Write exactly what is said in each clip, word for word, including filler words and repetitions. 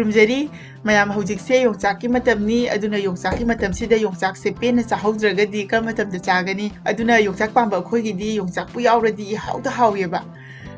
ꯊꯝꯖꯔꯤ꯫ ꯃꯌꯥꯝ, ꯍꯧꯖꯤꯛꯁꯦ ꯌꯣꯡꯆꯥꯛꯀꯤ ꯃꯇꯝꯅꯤ, ꯑꯗꯨꯅ ꯌꯣꯡꯆꯥꯛꯀꯤ ꯃꯇꯝꯁꯤꯗ ꯌꯣꯡꯆꯥꯛꯁꯦ ꯄꯦꯟꯅ ꯆꯥꯍꯧꯗ꯭ꯔꯒꯗꯤ ꯀꯔꯝꯕ ꯃꯇꯝꯗ ꯆꯥꯒꯅꯤ? ꯑꯗꯨꯅ ꯌꯣꯡꯆꯥꯛ ꯄꯥꯝꯕ ꯑꯩꯈꯣꯏꯒꯤꯗꯤ ꯌꯣꯡꯆꯥꯛꯄꯨ ꯌꯥꯎꯔꯗꯤ ꯏꯍꯥꯎꯗ ꯍꯥꯎꯋꯦꯕ꯫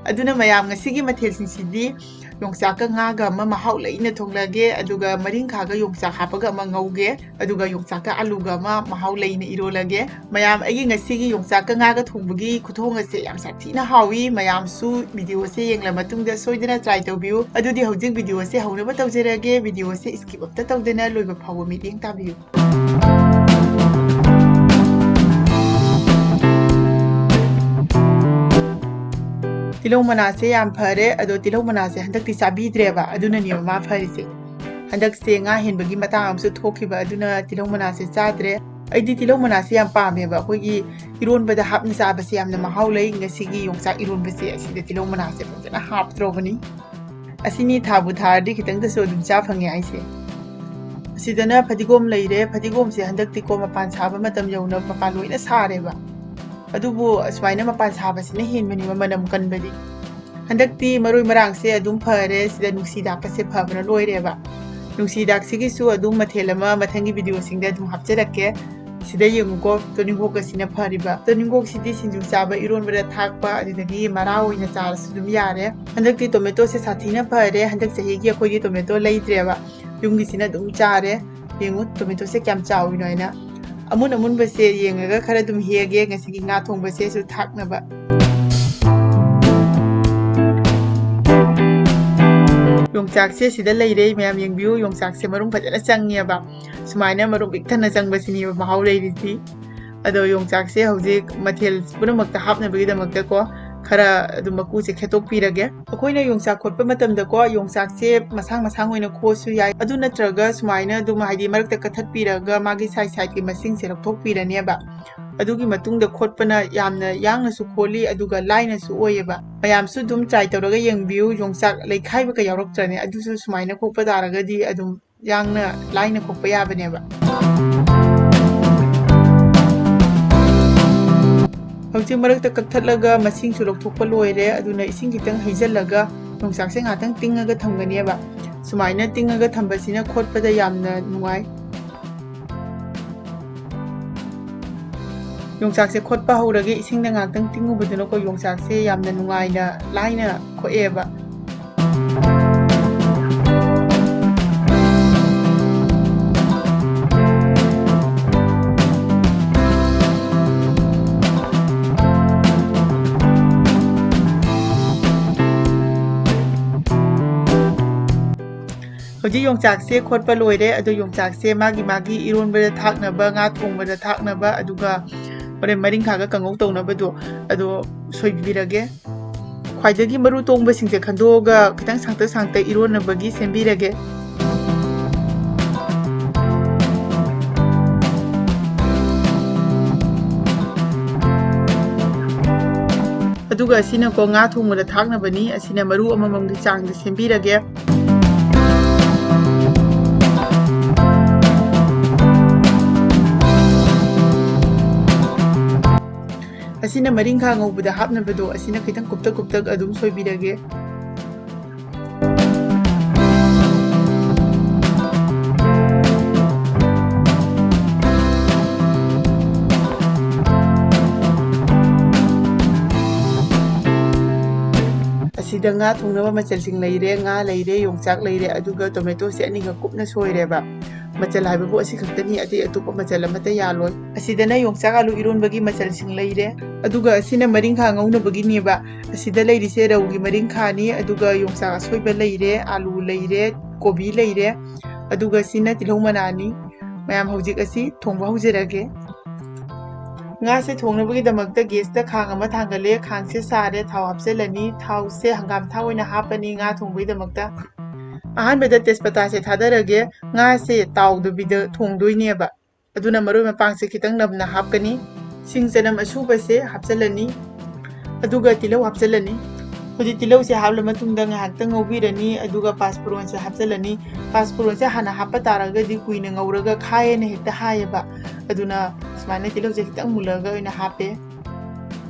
ꯑꯗꯨꯅ ꯃꯌꯥꯝ, ꯉꯁꯤꯒꯤ ꯃꯊꯦꯜꯁꯤꯡꯁꯤꯗꯤ ꯌꯣꯡꯆꯥꯛꯀ ꯉꯥꯒ ꯑꯃ ꯃꯍꯥꯎ ꯂꯩꯅ ꯊꯣꯡꯂꯒꯦ, ꯑꯗꯨꯒ ꯃꯔꯤꯡꯈꯥꯒ ꯌꯣꯡꯆꯥꯛ ꯍꯥꯞꯄꯒ ꯑꯃ ꯉꯧꯒꯦ, ꯑꯗꯨꯒ ꯌꯣꯡꯆꯥꯛꯀ ꯑꯂꯨꯒ ꯑꯃ ꯃꯍꯥꯎ ꯂꯩꯅ ꯏꯔꯣꯜꯂꯒꯦ꯫ ꯃꯌꯥꯝ, ꯑꯩꯒꯤ ꯉꯁꯤꯒꯤ ꯌꯣꯡꯆꯥꯛꯀ ꯉꯥꯒ ꯊꯣꯡꯕꯒꯤ ꯈꯨꯊꯣꯡ ꯑꯁꯦ ꯌꯥꯝ ꯁꯥꯊꯤꯅ ꯍꯥꯎꯏ꯫ ꯃꯌꯥꯝꯁꯨ video ꯑꯁꯦ ꯌꯦꯡꯂ ꯃꯇꯨꯡꯗ ꯁꯣꯏꯗꯅ try ꯇꯧꯕꯤꯌꯨ꯫ ꯑꯗꯨꯗꯤ ꯍꯧꯖꯤꯛ video ꯑꯁꯦ ꯍꯧꯅꯕ ꯇꯧꯖꯔꯒꯦ꯫ Video ꯑꯁꯦ skip ꯑꯝꯇ ꯇꯧꯗꯅ ꯂꯣꯏꯕ ꯐꯥꯎꯕ ꯃꯤꯠꯌꯦꯡ ꯇꯥꯕꯤꯌꯨ꯫ ꯇꯤꯜꯍꯧ ꯃꯅꯥꯁꯦ ꯌꯥꯝ ꯐꯔꯦ, ꯑꯗꯣ ꯇꯤꯜꯍꯧ ꯃꯅꯥꯁꯦ ꯍꯟꯗꯛꯇꯤ ꯆꯥꯕꯤꯗ꯭ꯔꯦꯕ, ꯑꯗꯨꯅꯅꯦꯕ ꯃꯥ ꯐꯔꯤꯁꯦ꯫ ꯍꯟꯗꯛꯁꯦ ꯉꯥ ꯍꯦꯟꯕꯒꯤ ꯃꯇꯥꯡ ꯑꯃꯁꯨ ꯊꯣꯛꯈꯤꯕ, ꯑꯗꯨꯅ ꯇꯤꯜꯍꯧ ꯃꯅꯥꯁꯦ ꯆꯥꯗ꯭ꯔꯦ꯫ ꯑꯩꯗꯤ ꯇꯤꯜꯍꯧ ꯃꯅꯥꯁꯦ ꯌꯥꯝ ꯄꯥꯝꯃꯦꯕ, ꯑꯩꯈꯣꯏꯒꯤ ꯏꯔꯣꯟꯕꯗ ꯍꯥꯞꯅ ꯆꯥꯕꯁꯦ ꯌꯥꯝꯅ ꯃꯍꯥꯎ ꯂꯩ꯫ ꯉꯁꯤꯒꯤ ꯌꯣꯡꯆꯥꯛ ꯏꯔꯣꯟꯕꯁꯦ ꯑꯁꯤꯗ ꯇꯤꯜꯍꯧ ꯃꯅꯥꯁꯦ ꯐꯖꯅ ꯍꯥꯞꯇ꯭ꯔꯣꯕꯅꯤ꯫ ꯑꯁꯤꯅꯤ ꯊꯥꯕꯨ ꯊꯥꯔꯗꯤ ꯈꯤꯇꯪꯗꯁꯨ ꯑꯗꯨꯝ ꯆꯥ ꯐꯪꯉꯦ ꯍꯥꯏꯁꯦ꯫ ꯑꯁꯤꯗꯅ ꯐꯗꯤꯒꯣꯝ ꯂꯩꯔꯦ꯫ ꯐꯗꯤꯒꯣꯝꯁꯦ ꯍꯟꯗꯛꯇꯤꯀꯣ ꯃꯄꯥꯟ ꯁꯥꯕ ꯃꯇꯝ ꯌꯧꯅ ꯃꯄꯥꯟ ꯂꯣꯏꯅ ꯁꯥꯔꯦꯕ꯫ ꯑꯗꯨꯕꯨ ꯑꯁꯨꯃꯥꯏꯅ ꯃꯄꯥꯟ ꯁꯥꯕꯁꯤꯅ ꯍꯦꯟꯕꯅꯦꯕ ꯃꯅꯝ ꯀꯟꯕꯗꯤ꯫ ꯍꯟꯗꯛꯇꯤ ꯃꯔꯣꯏ ꯃꯔꯥꯡꯁꯦ ꯑꯗꯨꯝ ꯐꯔꯦ꯫ ꯁꯤꯗ ꯅꯨꯡꯁꯤꯗꯥꯛꯀꯁꯦ ꯐꯕꯅ ꯂꯣꯏꯔꯦꯕ꯫ ꯅꯨꯡꯁꯤꯗꯥꯛꯁꯤꯒꯤꯁꯨ ꯑꯗꯨꯝ ꯃꯊꯦꯜ ꯑꯃ ꯃꯊꯪꯒꯤ videoꯁꯤꯡꯗ ꯑꯗꯨꯝ ꯍꯥꯞꯆꯔꯛꯀꯦ꯫ ꯁꯤꯗ ꯌꯦꯡꯉꯨꯀꯣ, ꯇꯣꯅꯤꯡꯈꯣꯛꯀꯁꯤꯅ ꯐꯔꯤꯕ꯫ ꯇꯣꯅꯤꯡꯈꯣꯛꯁꯤꯗꯤ ꯁꯤꯡꯖꯨ ꯆꯥꯕ, ꯏꯔꯣꯟꯕꯗ ꯊꯥꯛꯄ, ꯑꯗꯨꯗꯒꯤ ꯃꯔꯥ ꯑꯣꯏꯅ ꯆꯥꯔꯁꯨ ꯑꯗꯨꯝ ꯌꯥꯔꯦ꯫ ꯍꯟꯗꯛꯇꯤ ꯇꯣꯃꯦꯇꯣꯁꯦ ꯁꯥꯊꯤꯅ ꯐꯔꯦ꯫ ꯍꯟꯗꯛ ꯆꯍꯤꯒꯤ ꯑꯩꯈꯣꯏꯒꯤ ꯇꯣꯃꯦꯇꯣ ꯂꯩꯗ꯭ꯔꯦꯕ, ꯌꯨꯝꯒꯤꯁꯤꯅ ꯑꯗꯨꯝ ꯆꯥꯔꯦ꯫ ꯌꯦꯡꯉꯨ, ꯇꯣꯃꯦꯇꯣꯁꯦ ꯀꯌꯥꯝ ꯆꯥꯎꯋꯤꯅꯣ ꯍꯥꯏꯅ꯫ ꯑꯃꯨꯟ ꯑꯃꯨꯟꯕꯁꯦ ꯌꯦꯡꯉꯒ ꯈꯔ ꯑꯗꯨꯝ ꯍꯦꯛꯑꯒꯦ ꯉꯁꯤꯒꯤ ꯉꯥ ꯊꯣꯡꯕꯁꯦꯁꯨ ꯊꯥꯛꯅꯕ꯫ ꯌꯣꯡꯆꯥꯛꯁꯦ ꯁꯤꯗ ꯂꯩꯔꯦ, ꯃꯌꯥꯝ ꯌꯦꯡꯕꯤꯌꯨ, ꯌꯣꯡꯆꯥꯛꯁꯦ ꯃꯔꯨꯝ ꯐꯖꯅ ꯆꯪꯉꯦꯕ꯫ ꯁꯨꯃꯥꯏꯅ ꯃꯔꯨꯝ ꯄꯤꯛ ꯊꯟꯅ ꯆꯪꯕꯁꯤꯅꯦꯕ ꯃꯍꯥꯎ ꯂꯩꯔꯤꯁꯤ꯫ ꯑꯗꯣ ꯌꯣꯡꯆꯥꯛꯁꯦ ꯍꯧꯖꯤꯛ ꯃꯊꯦꯜ ꯄꯨꯝꯅꯃꯛꯇ ꯍꯥꯞꯅꯕꯒꯤꯗꯃꯛꯇꯀꯣ, ꯈꯔ ꯑꯗꯨꯝ ꯃꯀꯨꯁꯦ ꯈꯦꯠꯇꯣꯛꯄꯤꯔꯒꯦ꯫ ꯑꯩꯈꯣꯏꯅ ꯌꯣꯡꯆꯥꯛ ꯈꯣꯠꯄ ꯃꯇꯝꯗꯀꯣ, ꯌꯣꯡꯆꯥꯛꯁꯦ ꯃꯁꯥꯡ ꯃꯁꯥꯡ ꯑꯣꯏꯅ ꯈꯣꯠꯁꯨ ꯌꯥꯏ, ꯑꯗꯨ ꯅꯠꯇ꯭ꯔꯒ ꯁꯨꯃꯥꯏꯅ ꯑꯗꯨꯝ, ꯍꯥꯏꯗꯤ, ꯃꯔꯛꯇ ꯀꯛꯊꯠꯄꯤꯔꯒ ꯃꯥꯒꯤ side sideꯀꯤ ꯃꯁꯤꯡꯁꯦ ꯂꯧꯊꯣꯛꯄꯤꯔꯅꯦꯕ꯫ ꯑꯗꯨꯒꯤ ꯃꯇꯨꯡꯗ ꯈꯣꯠꯄꯅ ꯌꯥꯝꯅ ꯌꯥꯡꯅꯁꯨ ꯈꯣꯠꯂꯤ, ꯑꯗꯨꯒ ꯂꯥꯏꯅꯁꯨ ꯑꯣꯏꯌꯦꯕ꯫ ꯃꯌꯥꯝꯁꯨ ꯑꯗꯨꯝ try ꯇꯧꯔꯒ ꯌꯦꯡꯕꯤꯌꯨ, ꯌꯣꯡꯆꯥꯛ ꯂꯩꯈꯥꯏꯕꯒ ꯌꯥꯎꯔꯛꯇ꯭ꯔꯅꯦ? ꯑꯗꯨꯁꯨ ꯁꯨꯃꯥꯏꯅ ꯈꯣꯛꯄ ꯇꯥꯔꯒꯗꯤ ꯑꯗꯨꯝ ꯌꯥꯡꯅ, ꯂꯥꯏꯅ ꯈꯣꯛꯄ ꯌꯥꯕꯅꯦꯕ꯫ ꯍꯧꯖꯤꯛ ꯃꯔꯛꯇ ꯀꯛꯊꯠꯂꯒ ꯃꯁꯤꯡꯁꯨ ꯂꯧꯊꯣꯛꯄ ꯂꯣꯏꯔꯦ, ꯑꯗꯨꯅ ꯏꯁꯤꯡ ꯈꯤꯇꯪ ꯍꯩꯖꯤꯜꯂꯒ ꯌꯣꯡꯆꯥꯛꯁꯦ ꯉꯥꯛꯇꯪ ꯇꯤꯡꯉꯒ ꯊꯝꯒꯅꯦꯕ꯫ ꯁꯨꯃꯥꯏꯅ ꯇꯤꯡꯉꯒ ꯊꯝꯕꯁꯤꯅ ꯈꯣꯠꯄꯗ ꯌꯥꯝꯅ ꯅꯨꯡꯉꯥꯏ꯫ ꯌꯣꯡꯆꯥꯛꯁꯦ ꯈꯣꯠꯄ ꯍꯧꯔꯒꯦ꯫ ꯏꯁꯤꯡꯗ ꯉꯥꯏꯍꯥꯛꯇꯪ ꯇꯤꯡꯉꯨꯕꯗꯨꯅꯀꯣ ꯌꯣꯡꯆꯥꯛꯁꯦ ꯌꯥꯝꯅ ꯅꯨꯡꯉꯥꯏꯅ ꯂꯥꯏꯅ ꯈꯣꯛꯑꯦꯕ꯫ ꯍꯧꯖꯤꯛ ꯌꯣꯡꯆꯥꯛꯁꯦ ꯈꯣꯠꯄ ꯂꯣꯏꯔꯦ꯫ ꯑꯗꯣ ꯌꯣꯡꯆꯥꯛꯁꯦ ꯃꯥꯒꯤ ꯃꯥꯒꯤ ꯏꯔꯣꯟꯕꯗ ꯊꯥꯛꯅꯕ, ꯉꯥ ꯊꯣꯡꯕꯗ ꯊꯥꯛꯅꯕ, ꯑꯗꯨꯒ ꯍꯣꯔꯦꯟ ꯃꯔꯤꯡꯈꯥꯒ ꯀꯥꯡꯉꯧ ꯇꯧꯅꯕꯗꯣ ꯑꯗꯣ ꯁꯣꯏꯕꯤꯔꯒꯦ꯫ ꯈ꯭ꯋꯥꯏꯗꯒꯤ ꯃꯔꯨ ꯇꯣꯡꯕꯁꯤꯡꯁꯦ ꯈꯟꯗꯣꯛꯑꯒ ꯈꯤꯇꯪ ꯁꯥꯡꯇꯛ ꯁꯥꯡꯇꯛ ꯏꯔꯣꯟꯅꯕꯒꯤ ꯁꯦꯝꯕꯤꯔꯒꯦ꯫ ꯑꯗꯨꯒ ꯑꯁꯤꯅꯀꯣ ꯉꯥ ꯊꯣꯡꯕꯗ ꯊꯥꯛꯅꯕꯅꯤ꯫ ꯑꯁꯤꯅ ꯃꯔꯨ ꯑꯃꯃꯝꯒꯤ ꯆꯥꯡꯗ ꯁꯦꯝꯕꯤꯔꯒꯦ꯫ ꯑꯁꯤꯅ ꯃꯔꯤꯡꯈꯥ ꯉꯧꯕꯗ ꯍꯥꯞꯅꯕꯗꯣ, ꯑꯁꯤꯅ ꯈꯤꯇꯪ ꯀꯨꯞꯇꯛ ꯀꯨꯞꯇꯛ ꯑꯗꯨꯝ ꯁꯣꯏꯕꯤꯔꯒꯦ꯫ ꯑꯁꯤꯗ ꯉꯥ ꯊꯣꯡꯅꯕ ꯃꯆꯜꯁꯤꯡ ꯂꯩꯔꯦ, ꯉꯥ ꯂꯩꯔꯦ, ꯌꯣꯡꯆꯥꯛ ꯂꯩꯔꯦ, ꯑꯗꯨꯒ ꯇꯣꯃꯦꯇꯣꯁꯦ ꯑꯅꯤꯈꯛ ꯀꯨꯞꯅ ꯁꯣꯏꯔꯦꯕ꯫ ꯃꯆꯜ ꯍꯥꯏꯕꯕꯨ ꯑꯁꯤ ꯈꯛꯇꯅꯤ, ꯑꯇꯩ ꯑꯇꯣꯞꯄ ꯃꯆꯜ ꯑꯃꯠꯇ ꯌꯥꯜꯂꯣꯏ꯫ ꯑꯁꯤꯗꯅ ꯌꯣꯡꯆꯥꯛ ꯑꯥꯂꯨ ꯏꯔꯣꯟꯕꯒꯤ ꯃꯆꯜꯁꯤꯡ ꯂꯩꯔꯦ, ꯑꯗꯨꯒ ꯑꯁꯤꯅ ꯃꯔꯤꯡꯈꯥ ꯉꯧꯅꯕꯒꯤꯅꯦꯕ꯫ ꯑꯁꯤꯗ ꯂꯩꯔꯤꯁꯦ ꯔꯧꯒꯤ ꯃꯔꯤꯡꯈꯥꯅꯤ, ꯑꯗꯨꯒ ꯌꯣꯡꯆꯥꯛ ꯑꯁꯣꯏꯕ ꯂꯩꯔꯦ, ꯑꯥꯂꯨ ꯂꯩꯔꯦ, ꯀꯣꯕꯤ ꯂꯩꯔꯦ, ꯑꯗꯨꯒ ꯁꯤꯅ ꯇꯤꯜꯍꯧ ꯃꯅꯥꯅꯤ꯫ ꯃꯌꯥꯝ, ꯍꯧꯖꯤꯛ ꯑꯁꯤ ꯊꯣꯡꯕ ꯍꯧꯖꯔꯒꯦ꯫ ꯉꯥꯁꯦ ꯊꯣꯡꯅꯕꯒꯤꯗꯃꯛꯇ ꯒꯦꯁꯇ ꯈꯥꯡ ꯑꯃ ꯊꯥꯡꯒꯠꯂꯦ꯫ ꯈꯥꯡꯁꯦ ꯁꯥꯔꯦ, ꯊꯥꯎ ꯍꯥꯞꯆꯤꯜꯂꯅꯤ꯫ ꯊꯥꯎꯁꯦ ꯍꯪꯒꯥꯝ ꯊꯥꯎ ꯑꯣꯏꯅ ꯍꯥꯞꯄꯅꯤ ꯉꯥ ꯊꯣꯡꯕꯒꯤꯗꯃꯛꯇ꯫ ꯑꯍꯥꯟꯕꯗ ꯇꯦꯖꯄꯇꯥꯁꯦ ꯊꯥꯗꯔꯒꯦ꯫ ꯉꯥꯁꯦ ꯇꯥꯎꯗꯕꯤꯗ ꯊꯣꯡꯗꯣꯏꯅꯦꯕ, ꯑꯗꯨꯅ ꯃꯔꯣꯏ ꯃꯄꯥꯡꯁꯦ ꯈꯤꯇꯪ ꯅꯝꯅ ꯍꯥꯞꯀꯅꯤ꯫ ꯁꯤꯡ ꯆꯅꯝ ꯑꯁꯨꯕꯁꯦ ꯍꯥꯞꯆꯤꯜꯂꯅꯤ, ꯑꯗꯨꯒ ꯇꯤꯜꯍꯧ ꯍꯥꯞꯆꯤꯜꯂꯅꯤ꯫ ꯍꯧꯖꯤꯛ ꯇꯤꯜꯍꯧꯁꯦ ꯍꯥꯞꯂ ꯃꯇꯨꯡꯗ ꯉꯥꯏꯍꯥꯛꯇꯪ ꯉꯧꯕꯤꯔꯅꯤ, ꯑꯗꯨꯒ ꯄꯥꯁꯄꯨꯔꯣꯟꯁꯦ ꯍꯥꯞꯆꯤꯜꯂꯅꯤ꯫ ꯄꯥꯁꯄꯨꯔꯣꯟꯁꯦ ꯍꯥꯟꯅ ꯍꯥꯞꯄ ꯇꯥꯔꯒꯗꯤ ꯀꯨꯏꯅ ꯉꯧꯔꯒ ꯈꯥꯏꯌꯦꯅ ꯍꯦꯛꯇ ꯍꯥꯏꯌꯦꯕ, ꯑꯗꯨꯅ ꯁꯨꯃꯥꯏꯅ ꯇꯤꯜꯍꯧꯁꯦ ꯈꯤꯇꯪ ꯃꯨꯜꯂꯒ ꯑꯣꯏꯅ ꯍꯥꯞꯄꯦ꯫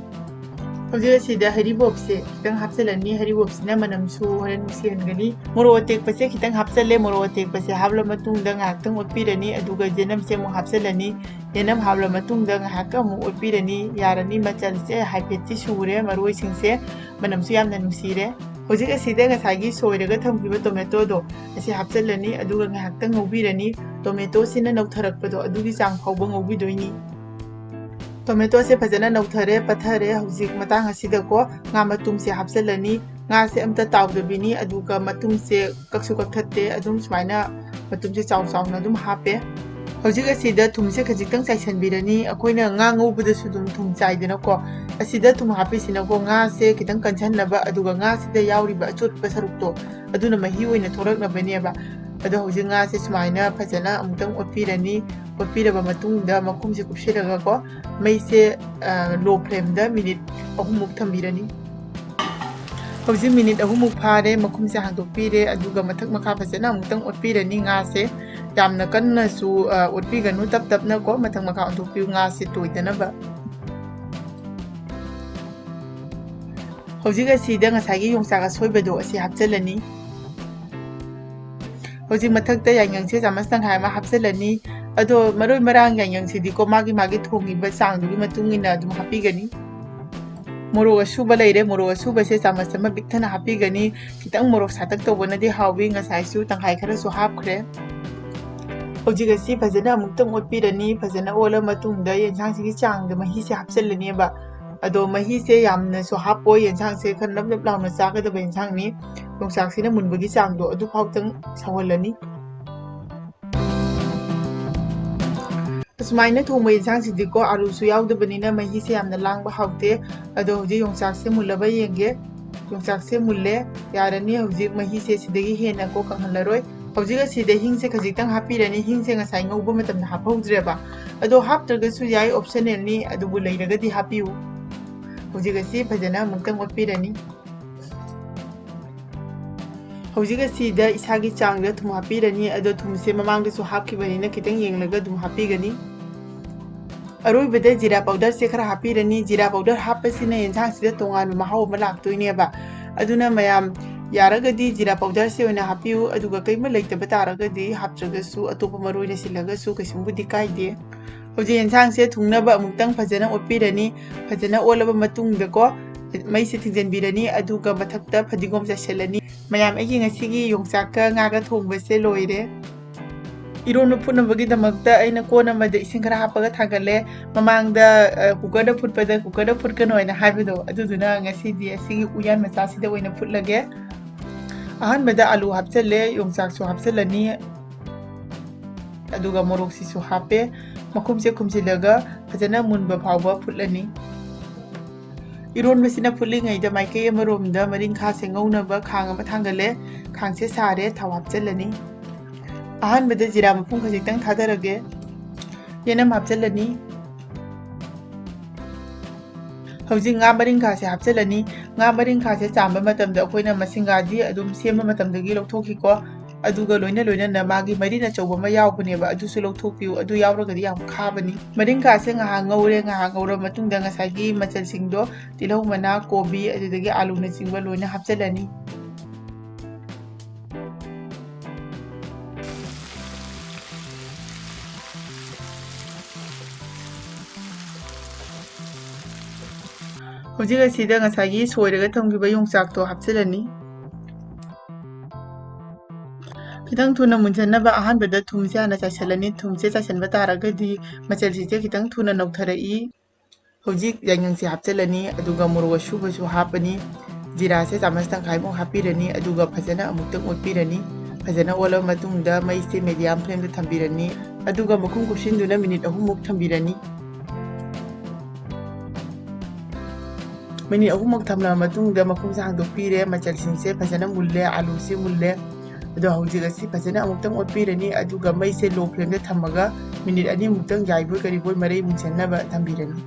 ꯍꯧꯖꯤꯛ ꯑꯁꯤꯗ ꯍꯔꯤꯕꯣꯞꯁꯦ ꯈꯤꯇꯪ ꯍꯥꯞꯆꯤꯜꯂꯅꯤ꯫ ꯍꯔꯤꯕꯣꯞꯁꯤꯅ ꯃꯅꯝꯁꯨ ꯍꯣꯔꯦꯟ ꯅꯨꯡꯁꯤꯍꯟꯒꯅꯤ꯫ ꯃꯣꯔꯣꯛ ꯑꯇꯦꯛꯄꯁꯦ ꯈꯤꯇꯪ ꯍꯥꯞꯆꯤꯜꯂꯦ꯫ ꯃꯣꯔꯣꯛ ꯑꯇꯦꯛꯄꯁꯦ ꯍꯥꯞꯂ ꯃꯇꯨꯡꯗ ꯉꯥꯏꯍꯥꯛꯇꯪ ꯑꯣꯠꯄꯤꯔꯅꯤ꯫ ꯑꯗꯨꯒ ꯌꯦꯅꯝꯁꯦ ꯑꯃꯨꯛ ꯍꯥꯞꯆꯤꯜꯂꯅꯤ꯫ ꯌꯦꯅꯝ ꯍꯥꯞꯂ ꯃꯇꯨꯡꯗ ꯉꯥꯏꯍꯥꯛꯇꯪ ꯑꯃꯨꯛ ꯑꯣꯠꯄꯤꯔꯅꯤ꯫ ꯌꯥꯔꯅꯤ, ꯃꯆꯜꯁꯦ ꯍꯥꯏꯐꯦꯠꯇꯤ ꯁꯨꯔꯦ, ꯃꯔꯣꯏꯁꯤꯡꯁꯦ ꯃꯅꯝꯁꯨ ꯌꯥꯝꯅ ꯅꯨꯡꯁꯤꯔꯦ꯫ ꯍꯧꯖꯤꯛ ꯑꯁꯤꯗ ꯉꯁꯥꯏꯒꯤ ꯁꯣꯏꯔꯒ ꯊꯝꯈꯤꯕ ꯇꯣꯃꯦꯇꯣꯗꯣ ꯑꯁꯤ ꯍꯥꯞꯆꯤꯜꯂꯅꯤ꯫ ꯑꯗꯨꯒ ꯉꯥꯏꯍꯥꯛꯇꯪ ꯉꯧꯕꯤꯔꯅꯤ꯫ ꯇꯣꯃꯦꯇꯣꯁꯤꯅ ꯅꯧꯊꯔꯛꯄꯗꯣ ꯑꯗꯨꯒꯤ ꯆꯥꯡ ꯐꯥꯎꯕ ꯉꯧꯕꯤꯗꯣꯏꯅꯤ꯫ ꯇꯣꯃꯦꯇꯣꯁꯦ ꯐꯖꯅ ꯅꯧꯊꯔꯦ, ꯄꯠꯊꯔꯦ꯫ ꯍꯧꯖꯤꯛ ꯃꯇꯥꯡ ꯑꯁꯤꯗꯀꯣ ꯉꯥ ꯃꯇꯨꯝꯁꯦ ꯍꯥꯞꯆꯤꯜꯂꯅꯤ꯫ ꯉꯥꯁꯦ ꯑꯝꯇ ꯇꯥꯎꯗꯕꯤꯅꯤ, ꯑꯗꯨꯒ ꯃꯇꯨꯝꯁꯦ ꯀꯛꯁꯨ ꯀꯛꯊꯠꯇꯦ, ꯑꯗꯨꯝ ꯁꯨꯃꯥꯏꯅ ꯃꯇꯨꯝꯁꯦ ꯆꯥꯎ ꯆꯥꯎꯅ ꯑꯗꯨꯝ ꯍꯥꯞꯄꯦ꯫ ꯍꯧꯖꯤꯛ ꯑꯁꯤꯗ ꯊꯨꯝꯁꯦ ꯈꯖꯤꯛꯇꯪ ꯆꯥꯏꯁꯤꯟꯕꯤꯔꯅꯤ꯫ ꯑꯩꯈꯣꯏꯅ ꯉꯥ ꯉꯧꯕꯗꯁꯨ ꯑꯗꯨꯝ ꯊꯨꯝ ꯆꯥꯏꯗꯅꯀꯣ, ꯑꯁꯤꯗ ꯊꯨꯝ ꯍꯥꯞꯄꯤꯁꯤꯅꯀꯣ ꯉꯥꯁꯦ ꯈꯤꯇꯪ ꯀꯟꯁꯟꯅꯕ, ꯑꯗꯨꯒ ꯉꯥꯁꯤꯗ ꯌꯥꯎꯔꯤꯕ ꯑꯆꯣꯠꯄ ꯁꯔꯨꯛꯇꯣ ꯑꯗꯨꯅ ꯃꯍꯤ ꯑꯣꯏꯅ ꯊꯣꯛꯂꯛꯅꯕꯅꯦꯕ꯫ ꯑꯗꯣ ꯍꯧꯖꯤꯛ ꯉꯥꯁꯦ ꯁꯨꯃꯥꯏꯅ ꯐꯖꯅ ꯑꯃꯨꯛꯇꯪ ꯑꯣꯠꯄꯤꯔꯅꯤ꯫ ꯑꯣꯠꯄꯤꯔꯕ ꯃꯇꯨꯡꯗ ꯃꯈꯨꯝꯁꯦ ꯀꯨꯞꯁꯤꯜꯂꯒꯀꯣ ꯃꯩꯁꯦ ꯂꯣ ꯐ꯭ꯂꯦꯝꯗ ꯃꯤꯅꯤꯠ ꯑꯍꯨꯝꯃꯨꯛ ꯊꯝꯕꯤꯔꯅꯤ꯫ ꯍꯧꯖꯤꯛ ꯃꯤꯅꯤꯠ ꯑꯍꯨꯝꯃꯨꯛ ꯐꯥꯔꯦ, ꯃꯈꯨꯝꯁꯦ ꯍꯥꯡꯗꯣꯛꯄꯤꯔꯦ, ꯑꯗꯨꯒ ꯃꯊꯛ ꯃꯈꯥ ꯐꯖꯅ ꯑꯃꯨꯛꯇꯪ ꯑꯣꯠꯄꯤꯔꯅꯤ꯫ ꯉꯥꯁꯦ ꯌꯥꯝꯅ ꯀꯟꯅꯁꯨ ꯑ, ꯑꯣꯠꯄꯤꯒꯅꯨ, ꯇꯞ ꯇꯞꯅꯀꯣ ꯃꯊꯛ ꯃꯈꯥ ꯑꯣꯟꯊꯣꯛꯄꯤꯌꯨ ꯉꯥꯁꯦ ꯇꯣꯏꯗꯅꯕ꯫ ꯍꯧꯖꯤꯛ ꯑꯁꯤꯗ ꯉꯁꯥꯏꯒꯤ ꯌꯣꯡꯆꯥꯛ ꯑꯁꯣꯏꯕꯗꯣ ꯑꯁꯤ ꯍꯥꯞꯆꯤꯜꯂꯅꯤ꯫ ꯍꯧꯖꯤꯛ ꯃꯊꯛꯇ ꯌꯥꯏꯉꯪꯁꯦ ꯆꯥꯃꯁ ꯇꯪꯈꯥꯏ ꯑꯃ ꯍꯥꯞꯆꯤꯜꯂꯅꯤ꯫ ꯑꯗꯣ ꯃꯔꯣꯏ ꯃꯔꯥꯡ ꯌꯥꯏꯉꯪꯁꯤꯗꯤꯀꯣ ꯃꯥꯒꯤ ꯃꯥꯒꯤ ꯊꯣꯡꯉꯤꯕ ꯆꯥꯡꯗꯨꯒꯤ ꯃꯇꯨꯡ ꯏꯟꯅ ꯑꯗꯨꯝ ꯍꯥꯞꯄꯤꯒꯅꯤ꯫ ꯃꯣꯔꯣꯛ ꯑꯁꯨꯕ ꯂꯩꯔꯦ, ꯃꯣꯔꯣꯛ ꯑꯁꯨꯕꯁꯦ ꯆꯥꯃꯁ ꯑꯃ ꯄꯤꯛ ꯊꯟꯅ ꯍꯥꯞꯄꯤꯒꯅꯤ꯫ ꯈꯤꯇꯪ ꯃꯣꯔꯣꯛ ꯁꯥꯇꯛ ꯇꯧꯕꯅꯗꯤ ꯍꯥꯎꯏ, ꯉꯁꯥꯏꯁꯨ ꯇꯪꯈꯥꯏ ꯈꯔꯁꯨ ꯍꯥꯞꯈ꯭ꯔꯦ꯫ ꯍꯧꯖꯤꯛ ꯑꯁꯤ ꯐꯖꯅ ꯑꯃꯨꯛꯇꯪ ꯑꯣꯠꯄꯤꯔꯅꯤ꯫ ꯐꯖꯅ ꯑꯣꯠꯂ ꯃꯇꯨꯡꯗ ꯌꯦꯟꯁꯥꯡꯁꯤꯒꯤ ꯆꯥꯡꯗ ꯃꯍꯤꯁꯦ ꯍꯥꯞꯆꯤꯜꯂꯅꯦꯕ꯫ ꯑꯗꯣ ꯃꯍꯤꯁꯦ ꯌꯥꯝꯅꯁꯨ ꯍꯥꯞꯄꯣꯏ, ꯌꯦꯟꯁꯥꯡꯁꯦ ꯈꯔ ꯅꯞ ꯅꯞ ꯂꯥꯎꯅ ꯆꯥꯒꯗꯕ ꯌꯦꯟꯁꯥꯡꯅꯤ꯫ ꯌꯣꯡꯆꯥꯛꯁꯤꯅ ꯃꯨꯟꯕꯒꯤ ꯆꯥꯡꯗꯣ ꯑꯗꯨꯐꯥꯎꯇꯪ ꯁꯧꯍꯜꯂꯅꯤ꯫ ꯑꯁꯨꯃꯥꯏꯅ ꯊꯣꯡꯕ ꯌꯦꯟꯁꯥꯡꯁꯤꯗꯤꯀꯣ ꯑꯥꯂꯨꯁꯨ ꯌꯥꯎꯗꯕꯅꯤꯅ ꯃꯍꯤꯁꯦ ꯌꯥꯝꯅ ꯂꯥꯡꯕ ꯍꯥꯎꯇꯦ꯫ ꯑꯗꯣ ꯍꯧꯖꯤꯛ ꯌꯣꯡꯆꯥꯛꯁꯦ ꯃꯨꯜꯂꯕ ꯌꯦꯡꯒꯦ꯫ ꯌꯣꯡꯆꯥꯛꯁꯦ ꯃꯨꯜꯂꯦ, ꯌꯥꯔꯅꯤ꯫ ꯍꯧꯖꯤꯛ ꯃꯍꯤꯁꯦ ꯁꯤꯗꯒꯤ ꯍꯦꯟꯅ ꯀꯣ ꯀꯪꯍꯜꯂꯔꯣꯏ꯫ ꯍꯧꯖꯤꯛ ꯑꯁꯤꯗ ꯍꯤꯡꯁꯦ ꯈꯖꯤꯛꯇꯪ ꯍꯥꯞꯄꯤꯔꯅꯤ꯫ ꯍꯤꯡꯁꯦ ꯉꯁꯥꯏ ꯉꯧꯕ ꯃꯇꯝꯗ ꯍꯥꯞꯍꯧꯗ꯭ꯔꯦꯕ꯫ ꯑꯗꯣ ꯍꯥꯞꯇ꯭ꯔꯒꯁꯨ ꯌꯥꯏ, ꯑꯣꯞꯁꯅꯦꯜꯅꯤ, ꯑꯗꯨꯕꯨ ꯂꯩꯔꯒꯗꯤ ꯍꯥꯞꯄꯤꯌꯨ꯫ ꯍꯧꯖꯤꯛ ꯑꯁꯤ ꯐꯖꯅ ꯑꯃꯨꯛꯇꯪ ꯑꯣꯠꯄꯤꯔꯅꯤ꯫ ꯍꯧꯖꯤꯛ ꯑꯁꯤꯗ ꯏꯁꯥꯒꯤ ꯆꯥꯡꯗ ꯊꯨꯝ ꯍꯥꯞꯄꯤꯔꯅꯤ꯫ ꯑꯗꯣ ꯊꯨꯝꯁꯦ ꯃꯃꯥꯡꯗꯁꯨ ꯍꯥꯞꯈꯤꯕꯅꯤꯅ ꯈꯤꯇꯪ ꯌꯦꯡꯂꯒ ꯑꯗꯨꯝ ꯍꯥꯞꯄꯤꯒꯅꯤ꯫ ꯑꯔꯣꯏꯕꯗ ꯖꯤꯔꯥ powderꯁꯦ ꯈꯔ ꯍꯥꯞꯄꯤꯔꯅꯤ꯫ ꯖꯤꯔꯥ powder ꯍꯥꯞꯄꯁꯤꯅ ꯌꯦꯟꯁꯥꯡꯁꯤꯗ ꯇꯣꯉꯥꯟꯕ ꯃꯍꯥꯎ ꯑꯃ ꯂꯥꯛꯇꯣꯏꯅꯦꯕ꯫ ꯑꯗꯨꯅ ꯃꯌꯥꯝ ꯌꯥꯔꯒꯗꯤ ꯖꯤꯔꯥ powderꯁꯦ ꯑꯣꯏꯅ ꯍꯥꯞꯄꯤꯌꯨ, ꯑꯗꯨꯒ ꯀꯩꯝꯇ ꯂꯩꯇꯕ ꯇꯥꯔꯒꯗꯤ ꯍꯥꯞꯇ꯭ꯔꯒꯁꯨ ꯑꯇꯣꯞꯄ ꯃꯔꯣꯏꯅ ꯁꯤꯜꯂꯒꯁꯨ ꯀꯩꯁꯨꯝꯕꯨꯗꯤ ꯀꯥꯏꯗꯦ꯫ ꯍꯧꯖꯤꯛ ꯌꯦꯟꯁꯥꯡꯁꯦ ꯊꯨꯡꯅꯕ ꯑꯃꯨꯛꯇꯪ ꯐꯖꯅ ꯑꯣꯠꯄꯤꯔꯅꯤ꯫ ꯐꯖꯅ ꯑꯣꯠꯂꯕ ꯃꯇꯨꯡꯗꯀꯣ, ꯃꯩꯁꯦ ꯊꯤꯡꯖꯤꯟꯕꯤꯔꯅꯤ, ꯑꯗꯨꯒ ꯃꯊꯛꯇ ꯐꯗꯤꯒꯣꯝ ꯆꯥꯏꯁꯤꯜꯂꯅꯤ꯫ ꯃꯌꯥꯝ, ꯑꯩꯒꯤ ꯉꯁꯤꯒꯤ ꯌꯣꯡꯆꯥꯛꯀ ꯉꯥꯒ ꯊꯣꯡꯕꯁꯦ ꯂꯣꯏꯔꯦ꯫ ꯏꯔꯣꯟꯕ ꯐꯨꯠꯅꯕꯒꯤꯗꯃꯛꯇ ꯑꯩꯅ ꯀꯣꯟ ꯑꯃꯗ ꯏꯁꯤꯡ ꯈꯔ ꯍꯥꯞꯄꯒ ꯊꯥꯡꯒꯠꯂꯦ꯫ ꯃꯃꯥꯡꯗ, ꯑ, cookerꯗ ꯐꯨꯠꯄꯗ cookerꯗ ꯐꯨꯠꯀꯅꯣ ꯍꯥꯏꯅ ꯍꯥꯏꯕꯗꯣ, ꯑꯗꯨꯗꯨꯅ ꯉꯁꯤꯗꯤ ꯑꯁꯤꯒꯤ ꯎꯌꯥꯟ ꯃꯆꯥꯁꯤꯗ ꯑꯣꯏꯅ ꯐꯨꯠꯂꯒꯦ꯫ ꯑꯍꯥꯟꯕꯗ ꯑꯂꯨ ꯍꯥꯞꯆꯜꯂꯦ, ꯌꯣꯡꯆꯥꯛꯁꯨ ꯍꯥꯞꯆꯜꯂꯅꯤ, ꯑꯗꯨꯒ ꯃꯣꯔꯣꯛꯁꯤꯁꯨ ꯍꯥꯞꯄꯦ꯫ ꯃꯈꯨꯝꯁꯦ ꯈꯨꯝꯖꯤꯜꯂꯒ ꯐꯖꯅ ꯃꯨꯟꯕ ꯐꯥꯎꯕ ꯐꯨꯠꯂꯅꯤ꯫ ꯏꯔꯣꯟꯕꯁꯤꯅ ꯐꯨꯠꯂꯤꯉꯩꯗ ꯃꯥꯏꯀꯩ ꯑꯃꯔꯣꯝꯗ ꯃꯔꯤꯡꯈꯥꯁꯦ ꯉꯧꯅꯕ ꯈꯥꯡ ꯑꯃ ꯊꯥꯡꯒꯠꯂꯦ꯫ ꯈꯥꯡꯁꯦ ꯁꯥꯔꯦ, ꯊꯥꯎ ꯍꯥꯞꯆꯜꯂꯅꯤ꯫ ꯑꯍꯥꯟꯕꯗ ꯖꯤꯔꯥ ꯃꯄꯨꯝ ꯈꯖꯤꯛꯇꯪ ꯊꯥꯗꯔꯒꯦ꯫ ꯌꯦꯅꯝ ꯍꯥꯞꯆꯜꯂꯅꯤ꯫ ꯍꯧꯖꯤꯛ ꯉꯥ ꯃꯔꯤꯡꯈꯥꯁꯦ ꯍꯥꯞꯆꯜꯂꯅꯤ꯫ ꯉꯥ ꯃꯔꯤꯡꯈꯥꯁꯦ ꯆꯥꯝꯕ ꯃꯇꯝꯗ ꯑꯩꯈꯣꯏꯅ ꯃꯁꯤꯡꯒꯥꯗꯤ ꯑꯗꯨꯝ ꯁꯦꯝꯕ ꯃꯇꯝꯗꯒꯤ ꯂꯧꯊꯣꯛꯈꯤꯀꯣ꯫ ꯑꯗꯨꯒ ꯂꯣꯏꯅ ꯂꯣꯏꯅꯅ ꯃꯥꯒꯤ ꯃꯔꯤꯟ ꯑꯆꯧꯕ ꯑꯃ ꯌꯥꯎꯕꯅꯦꯕ, ꯑꯗꯨꯁꯨ ꯂꯧꯊꯣꯛꯄꯤꯌꯨ, ꯑꯗꯨ ꯌꯥꯎꯔꯒꯗꯤ ꯌꯥꯝ ꯈꯥꯕꯅꯤ꯫ ꯃꯔꯤꯡꯈꯥꯁꯦ ꯉꯥꯏꯍꯥꯛ ꯉꯧꯔꯦ, ꯉꯥꯏꯍꯥꯛ ꯉꯧꯔ ꯃꯇꯨꯡꯗ ꯉꯁꯥꯏꯒꯤ ꯃꯆꯜꯁꯤꯡꯗꯣ, ꯇꯤꯜꯍꯧ ꯃꯅꯥ, ꯀꯣꯕꯤ, ꯑꯗꯨꯗꯒꯤ ꯑꯂꯨꯅꯆꯤꯡꯕ ꯂꯣꯏꯅ ꯍꯥꯞꯆꯜꯂꯅꯤ꯫ ꯍꯧꯖꯤꯛ ꯑꯁꯤꯗ ꯉꯁꯥꯏꯒꯤ ꯁꯣꯏꯔꯒ ꯊꯝꯈꯤꯕ ꯌꯣꯡꯆꯥꯛꯇꯣ ꯍꯥꯞꯆꯤꯜꯂꯅꯤ꯫ ꯈꯤꯇꯪ ꯊꯨꯅ ꯃꯨꯟꯖꯟꯅꯕ ꯑꯍꯥꯟꯕꯗ ꯊꯨꯝꯁꯦ ꯍꯥꯟꯅ ꯆꯥꯏꯁꯤꯜꯂꯅꯤ꯫ ꯊꯨꯝꯁꯦ ꯆꯥꯏꯁꯤꯟꯕ ꯇꯥꯔꯒꯗꯤ ꯃꯆꯜꯁꯤꯡꯁꯦ ꯈꯤꯇꯪ ꯊꯨꯅ ꯅꯧꯊꯔꯛꯏ꯫ ꯍꯧꯖꯤꯛ ꯌꯥꯏꯉꯪꯁꯦ ꯍꯥꯞꯆꯤꯜꯂꯅꯤ, ꯑꯗꯨꯒ ꯃꯣꯔꯣꯛ ꯑꯁꯨꯕꯁꯨ ꯍꯥꯞꯄꯅꯤ꯫ ꯖꯤꯔꯥꯁꯦ ꯆꯥꯃꯁ ꯇꯪꯈꯥꯏꯃꯨꯛ ꯍꯥꯞꯄꯤꯔꯅꯤ, ꯑꯗꯨꯒ ꯐꯖꯅ ꯑꯃꯨꯛꯇꯪ ꯑꯣꯠꯄꯤꯔꯅꯤ꯫ ꯐꯖꯅ ꯑꯣꯠꯂꯕ ꯃꯇꯨꯡꯗ ꯃꯩꯁꯦ medium flameꯗ ꯊꯝꯕꯤꯔꯅꯤ, ꯑꯗꯨꯒ ꯃꯈꯨꯝ ꯀꯨꯞꯁꯤꯟꯗꯨꯅ minute ꯑꯍꯨꯝꯃꯨꯛ ꯊꯝꯕꯤꯔꯅꯤ꯫ Minute ꯑꯍꯨꯝꯃꯨꯛ ꯊꯝꯂꯕ ꯃꯇꯨꯡꯗ ꯃꯈꯨꯝꯁꯦ ꯍꯥꯡꯗꯣꯛꯄꯤꯔꯦ꯫ ꯃꯆꯜꯁꯤꯡꯁꯦ ꯐꯖꯅ ꯃꯨꯜꯂꯦ, ꯑꯂꯨꯁꯦ ꯃꯨꯜꯂꯦ꯫ ꯑꯗꯣ ꯍꯧꯖꯤꯛ ꯑꯁꯤ ꯐꯖꯅ ꯑꯃꯨꯛꯇꯪ ꯑꯣꯠꯄꯤꯔꯅꯤ, ꯑꯗꯨꯒ ꯃꯩꯁꯦ low flameꯗ ꯊꯝꯃꯒ minute ꯑꯅꯤꯃꯨꯛꯇꯪ ꯌꯥꯏꯕꯣꯏ ꯀꯔꯤꯕꯣꯏ ꯃꯔꯩ ꯃꯨꯟꯁꯟꯅꯕ ꯊꯝꯕꯤꯔꯅꯤ꯫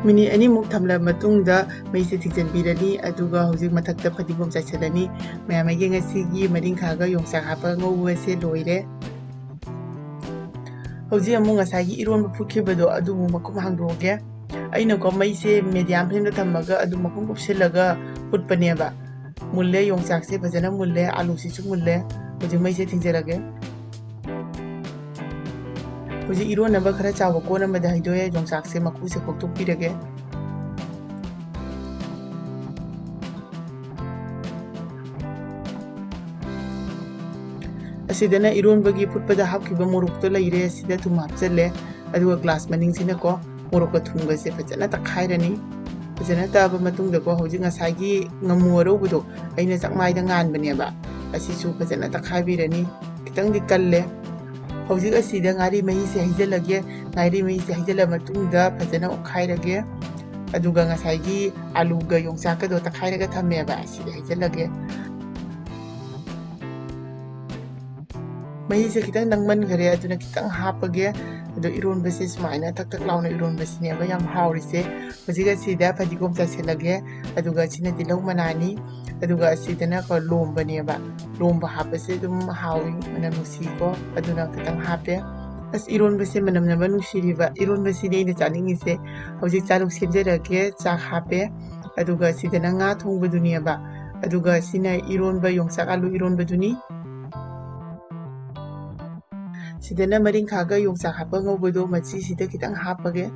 Minute ꯑꯅꯤꯃꯨꯛ ꯊꯝꯂꯕ ꯃꯇꯨꯡꯗ ꯃꯩꯁꯦ ꯊꯤꯡꯖꯤꯟꯕꯤꯔꯅꯤ, ꯑꯗꯨꯒ ꯍꯧꯖꯤꯛ ꯃꯊꯛꯇ ꯐꯗꯤꯒꯣꯝ ꯆꯥꯏꯁꯤꯜꯂꯅꯤ꯫ ꯃꯌꯥꯝ, ꯑꯩꯒꯤ ꯉꯁꯤꯒꯤ ꯃꯔꯤꯡꯈꯥꯒ ꯌꯣꯡꯆꯥꯛ ꯍꯥꯞꯄꯒ ꯉꯧꯕꯁꯦ ꯂꯣꯏꯔꯦ꯫ ꯍꯧꯖꯤꯛ ꯑꯃꯨꯛ ꯉꯁꯥꯏꯒꯤ ꯏꯔꯣꯟꯕ ꯐꯨꯠꯈꯤꯕꯗꯣ ꯑꯗꯨ ꯑꯃꯨꯛ ꯃꯈꯨꯝ ꯍꯥꯡꯗꯣꯛꯑꯒꯦ꯫ ꯑꯩꯅꯀꯣ ꯃꯩꯁꯦ medium flameꯗ ꯊꯝꯃꯒ ꯑꯗꯨꯝ ꯃꯈꯨꯝ ꯀꯨꯞꯁꯤꯜꯂꯒ ꯐꯨꯠꯄꯅꯦꯕ꯫ ꯃꯨꯜꯂꯦ, ꯌꯣꯡꯆꯥꯛꯁꯦ ꯐꯖꯅ ꯃꯨꯜꯂꯦ, ꯑꯥꯂꯨꯁꯤꯁꯨ ꯃꯨꯜꯂꯦ꯫ ꯍꯧꯖꯤꯛ ꯃꯩꯁꯦ ꯊꯤꯡꯖꯤꯜꯂꯒꯦ꯫ ꯍꯧꯖꯤꯛ ꯏꯔꯣꯟꯅꯕ ꯈꯔ ꯆꯥꯎꯕ ꯀꯣꯟ ꯑꯃꯗ ꯍꯩꯗꯣꯛꯑꯦ, ꯌꯣꯡꯆꯥꯛꯁꯦ ꯃꯀꯨꯁꯦ ꯈꯣꯛꯇꯣꯛꯄꯤꯔꯒꯦ꯫ ꯑꯁꯤꯗꯅ ꯏꯔꯣꯟꯕꯒꯤ ꯐꯨꯠꯄꯗ ꯍꯥꯞꯈꯤꯕ ꯃꯣꯔꯣꯛꯇꯣ ꯂꯩꯔꯦ, ꯁꯤꯗ ꯊꯨꯝ ꯍꯥꯞꯆꯜꯂꯦ꯫ ꯑꯗꯨꯒ glass ꯃꯅꯤꯡꯁꯤꯅꯀꯣ ꯃꯣꯔꯣꯛꯀ ꯊꯨꯝꯒꯁꯦ ꯐꯖꯅ ꯇꯛꯈꯥꯏꯔꯅꯤ꯫ ꯐꯖꯅ ꯇꯛꯑꯕ ꯃꯇꯨꯡꯗꯀꯣ ꯍꯧꯖꯤꯛ ꯉꯁꯥꯏꯒꯤ ꯉꯥꯃꯨ ꯑꯔꯧꯕꯗꯣ ꯑꯩꯅ ꯆꯥꯛꯃꯥꯏꯗ ꯉꯥꯟꯕꯅꯦꯕ, ꯑꯁꯤꯁꯨ ꯐꯖꯅ ꯇꯛꯈꯥꯏꯕꯤꯔꯅꯤ꯫ ꯈꯤꯇꯪꯗꯤ ꯀꯜꯂꯦ꯫ ꯍꯧꯖꯤꯛ ꯑꯁꯤꯗ ꯉꯥꯔꯤ ꯃꯍꯤꯁꯦ ꯍꯩꯖꯤꯜꯂꯒꯦ꯫ ꯉꯥꯔꯤ ꯃꯍꯤꯁꯦ ꯍꯩꯖꯤꯜꯂ ꯃꯇꯨꯡꯗ ꯐꯖꯅ ꯑꯣꯠꯈꯥꯏꯔꯒꯦ꯫ ꯑꯗꯨꯒ ꯉꯁꯥꯏꯒꯤ ꯑꯥꯂꯨꯒ ꯌꯣꯡꯆꯥꯛꯀꯗꯣ ꯇꯛꯈꯥꯏꯔꯒ ꯊꯝꯃꯦꯕ, ꯑꯁꯤꯗ ꯍꯩꯖꯤꯜꯂꯒꯦ꯫ ꯃꯍꯤꯁꯦ ꯈꯤꯇꯪ ꯅꯪꯃꯟꯈꯔꯦ, ꯑꯗꯨꯅ ꯈꯤꯇꯪ ꯍꯥꯞꯄꯒꯦ꯫ ꯑꯗꯣ ꯏꯔꯣꯟꯕꯁꯦ ꯁꯨꯃꯥꯏꯅ ꯊꯛ ꯊꯛ ꯂꯥꯎꯅ ꯏꯔꯣꯟꯕꯁꯤꯅꯦꯕ ꯌꯥꯝ ꯍꯥꯎꯔꯤꯁꯦ꯫ ꯍꯧꯖꯤꯛ ꯑꯁꯤꯗ ꯐꯗꯤꯒꯣꯝ ꯆꯥꯏꯁꯤꯜꯂꯒꯦ꯫ ꯑꯗꯨꯒ ꯁꯤꯅ ꯇꯤꯜꯍꯧ ꯃꯅꯥꯅꯤ꯫ ꯑꯗꯨꯒ ꯑꯁꯤꯗꯅ ꯀꯣ ꯂꯣꯝꯕꯅꯦꯕ꯫ ꯂꯣꯝꯕ ꯍꯥꯞꯄꯁꯦ ꯑꯗꯨꯝ ꯍꯥꯎꯏ, ꯃꯅꯝ ꯅꯨꯡꯁꯤꯀꯣ꯫ ꯑꯗꯨꯅ ꯈꯤꯇꯪ ꯍꯥꯞꯄꯦ꯫ ꯑꯁ, ꯏꯔꯣꯟꯕꯁꯦ ꯃꯅꯝ ꯅꯝꯕ ꯅꯨꯡꯁꯤꯔꯤꯕ꯫ ꯏꯔꯣꯟꯕꯁꯤꯅꯦ ꯑꯩꯅ ꯆꯥꯅꯤꯡꯉꯤꯁꯦ꯫ ꯍꯧꯖꯤꯛ ꯆꯥꯂꯨꯛ ꯁꯦꯝꯖꯔꯒꯦ꯫ ꯆꯥꯛ ꯍꯥꯞꯄꯦ꯫ ꯑꯗꯨꯒ ꯁꯤꯗꯅ ꯉꯥ ꯊꯣꯡꯕꯗꯨꯅꯦꯕ꯫ ꯑꯗꯨꯒ ꯁꯤꯅ ꯏꯔꯣꯟꯕ, ꯌꯣꯡꯆꯥꯛ ꯑꯥꯂꯨ ꯏꯔꯣꯟꯕꯗꯨꯅꯤ꯫ ꯁꯤꯗꯅ ꯃꯔꯤꯡꯈꯥꯒ ꯌꯣꯡꯆꯥꯛ ꯍꯥꯞꯄ ꯉꯧꯕꯗꯣ ꯃꯆꯤꯁꯤꯗ ꯈꯤꯇꯪ ꯍꯥꯞꯄꯒꯦ꯫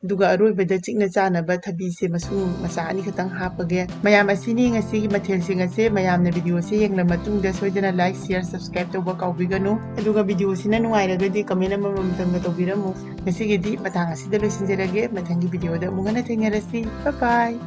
ꯑꯗꯨꯒ ꯑꯔꯣꯏꯕꯗ ꯆꯤꯛꯅ ꯆꯥꯅꯕ ꯊꯕꯤꯁꯦ ꯃꯁꯨꯡ ꯃꯆꯥ ꯑꯅꯤꯈꯛꯇꯪ ꯍꯥꯞꯄꯒꯦ꯫ ꯃꯌꯥꯝ, ꯑꯁꯤꯅꯤ ꯉꯁꯤꯒꯤ ꯃꯊꯦꯜꯁꯤꯡ ꯑꯁꯦ꯫ ꯃꯌꯥꯝꯅ videoꯁꯦ ꯌꯦꯡꯂ ꯃꯇꯨꯡꯗ ꯁꯣꯏꯗꯅ like, share, subscribe ꯇꯧꯕ ꯀꯥꯎꯕꯤꯒꯅꯨ꯫ ꯑꯗꯨꯒ videoꯁꯤꯅ ꯅꯨꯡꯉꯥꯏꯔꯒꯗꯤ comment ꯑꯃꯃꯝꯇꯪꯒ ꯇꯧꯕꯤꯔꯝꯃꯨ꯫ ꯉꯁꯤꯒꯤꯗꯤ ꯃꯇꯥꯡ ꯑꯁꯤꯗ ꯂꯣꯏꯁꯤꯟꯖꯔꯒꯦ꯫ ꯃꯊꯪꯒꯤ videoꯗ ꯑꯃꯨꯛ ꯍꯟꯅ ꯊꯦꯡꯅꯔꯁꯤ꯫ Bye bye꯫